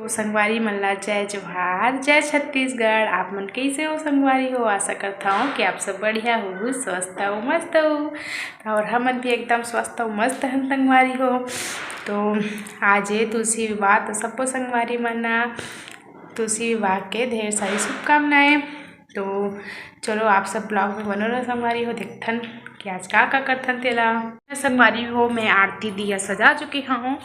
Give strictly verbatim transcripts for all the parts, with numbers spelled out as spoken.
तो संगवारी मन ला जय जोहार, जय छत्तीसगढ़। आप मन कैसे हो संगवारी हो? आशा करता हूँ कि आप सब बढ़िया हो, स्वस्थ हो, मस्त हो। और हमन भी एकदम स्वस्थ हो, मस्त हन संगवारी हो। तो आज ये तुलसी विवाह, तो सबको संगवारी मन ला तुलसी विवाह के ढेर सारी शुभकामनाएं। तो चलो, आप सब vlog में बनो रहो संगवारी हो, देखथन कि आज का का करथन तेला। संगवारी हो, मैं आरती दिया सजा चुके हूँ,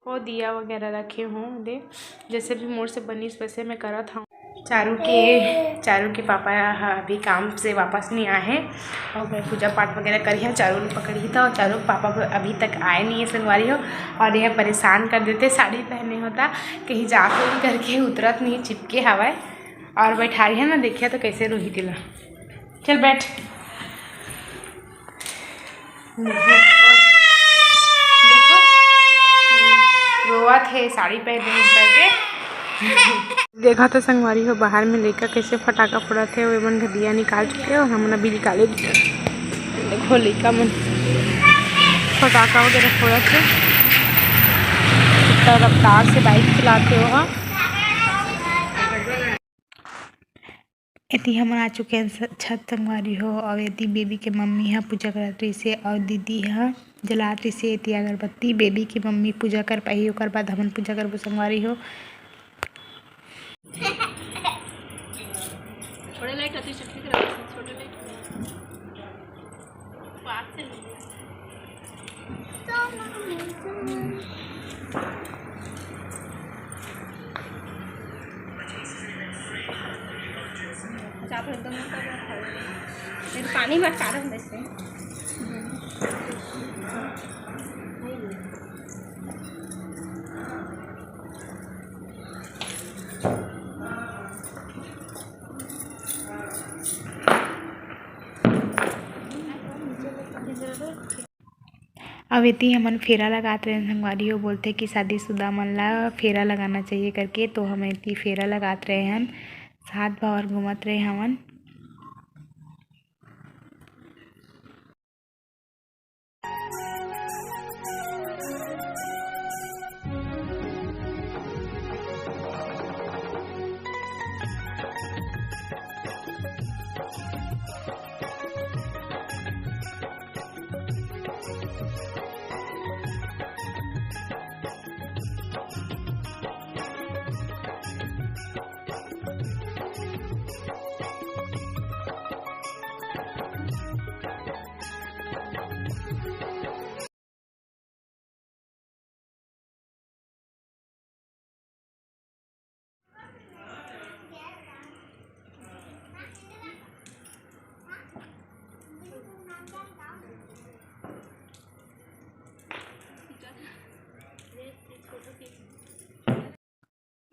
वो दिया वगैरह रखे हूँ दे, जैसे भी मोर से बनिस वैसे मैं करत हूँ। चारू के, चारू के पापा ह अभी काम से वापस नहीं आए हैं और मैं पूजा पाठ वगैरह करी हूँ। चारू ने पकड़ी था और चारू के पापा अभी तक आए नहीं है संगवारी हो। और यह परेशान कर देते, साड़ी पहने होता, कहीं जाके भी करके उतरत नहीं, चिपके हवाए। और बैठारी है ना, देखिए तो कैसे रोही तिला। चल बैठ। देखो, रोवत हे साड़ी पहने हे करके। देखा तो संगवारी हो, बाहर में लइका कैसे फटाका फोड़त हे। वो मन घर दिया निकाल चुके हो, हमन अभी निकाले। देखो लइका मन फटाका वगैरह फोड़त हे, इतना रफ्तार से बाइक चलाते हो। एती हमन आ चुके हन स-, छत संगवारी हो, अउ एती बेबी के मम्मी ह पूजा करत रहिसे अउ दीदी ह जलात रहिसे एती अगरबत्ती। बेबी के मम्मी पूजा कर पाही, ओकर बाद हमन पूजा करबो संगवारी हो। थोड़े लाइट अति शक्ति करा, छोटे लाइट। पानी मत काढ़ो वैसे। अब एती हमन फेरा लगात रहे हन संगवारी हो, बोलथे कि शादीशुदा मन ला फेरा लगाना चाहिए करके, तो हम एती फेरा लगात रहे हन, सात बार घूमत रहे हमन।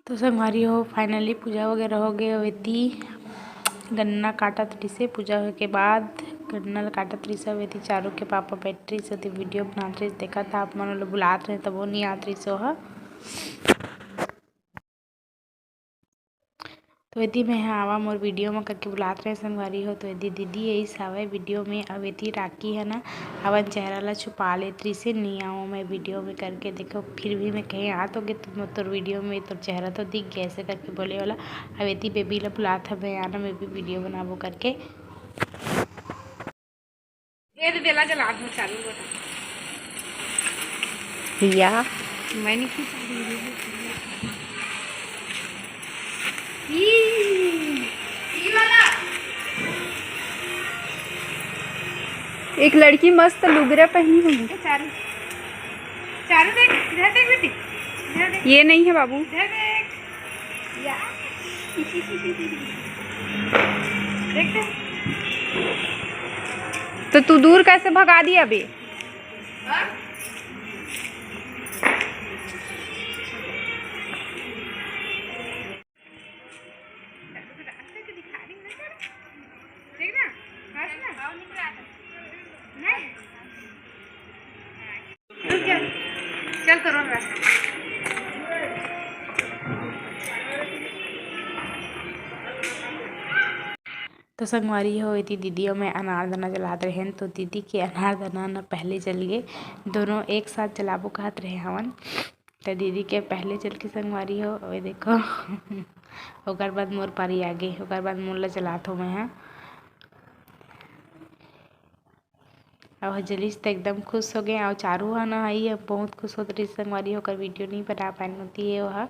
तो संगवारी हो, finally पूजा वगैरह हो गए। अउ एती गन्ना काटत रहिसे, पूजा होए के बाद गन्ना ल काटत रहिसे। अउ एती चारू के पापा बैठ रहिसे, ओती video बनात रहिसे, देखत हा आप मन ल बुलात रहे, तब वो नहीं आत रहिसे ओहा। तो एती मैं हा आवा मोर video म करके बुलात रहे संगवारी हो। तो एती दीदी यही सावे video में, अब एती राखी है ना, अपन चेहरा ला छुपा लेत रहिसे, "नहीं आऊँ मैं video में" करके। देखो, फिर भी मैं कहीं आ तो गए, तुम तोर video में तोर चेहरा तो दिख गया, ऐसे करके बोले वाला। अब एती बेबी ला बुलात हवे, आना, मैं भी video बनाबो करके। ये दे देला जला दो चालू होता। या। मैं नहीं खींच रही हूँ। ई, ई वाला। एक लड़की मस्त लुगरा पहनी होगी। ये चारू, चारू देख, इधर देख बेटी, इधर देख। ये नहीं है बाबू। इधर देख। या। देखते हैं। तो तू दूर कैसे भगा दिया अभी? हाँ? देख ना, हंस ना। नहीं। चल, चल तो रो रहा। तो संगवारी हो, एती दीदी अउ मैं अनारदाना जलात रहेन, तो दीदी के अनारदाना न पहले जल गे, दोनों एक साथ जलाबो कहत रहे हवन। त दीदी के पहले चल के संगवारी हो, ओए देखो। ओकर बाद मोर पारी आगे, ओकर बाद मोर ला चलात हो मैं हा। अब जलिस त एकदम खुश हो गए, अउ चारू हा ना, हई अब बहुत खुश होत रहिस संगवारी हो, ओकर वीडियो नहीं बना पाए होती है वह।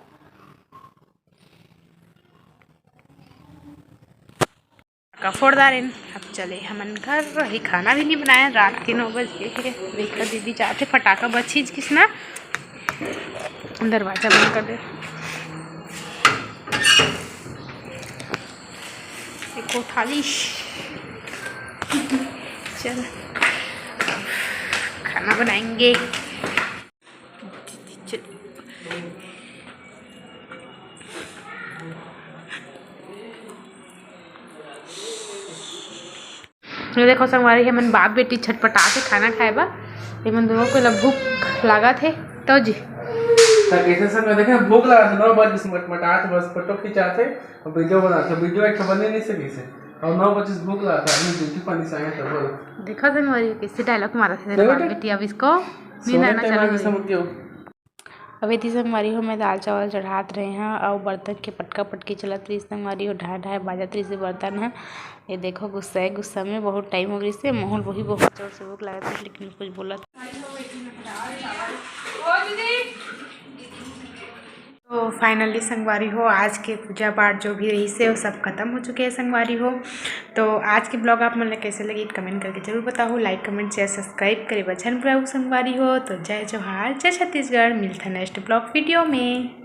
का फोड़ डारेन। अब चले हमन घर, अभी खाना भी नहीं बनाया, रात के नौ बज गए हे। देखो दीदी जाथे, फटाका बचिस किस ना, दरवाजा बंद कर दे। देखो थाली, चल खाना बनाएंगे। ये देखो संगवारी, हमन बाप बेटी छटपटात हे खाना खाए बर। एमन दोनों के ला भूख लागत हे। तो जी, त कैसे संग देखे, भूख लागत हे, नौ बजे से मटमटात, बस फोटो खिंचात हे और वीडियो बनात हे। वीडियो एक ठो बने नहीं सकिस हे और नौ बजे से भूख लागत हे, आदमी ड्यूटी पानी से आए तो बोल। देखो संगवारी कैसे डायलॉग मारत हे, नहीं बाप बेटा। बेटी अब इसको नींद सोने आना टाइम चालू आगे हो गई। समझ गयो। अब एती संगवारी हो, मैं दाल चावल चढ़ात रहे हाँ, अउ बर्तन के पटका पटकी चलत रही संगवारी हो, ढाय ढाय बाजत रही से बर्तन ह। ये देखो, गुस्सा गुस्सा में बहुत टाइम हो गई से, मोहन वही बहुत जोर से भूख लागत रही, लेकिन कुछ बोलत। तो फाइनली संगवारी हो, आज के पूजा पाठ जो भी रही से, वो सब खत्म हो चुके हैं संगवारी हो। तो आज के ब्लॉग आप मन ला कैसे लगी, कमेंट करके जरूर बताओ। लाइक, कमेंट, शेयर, सब्सक्राइब करे बर झन भुलाहू संगवारी हो। तो जय जोहार, जय छत्तीसगढ़, मिलता नेक्स्ट ब्लॉग वीडियो में।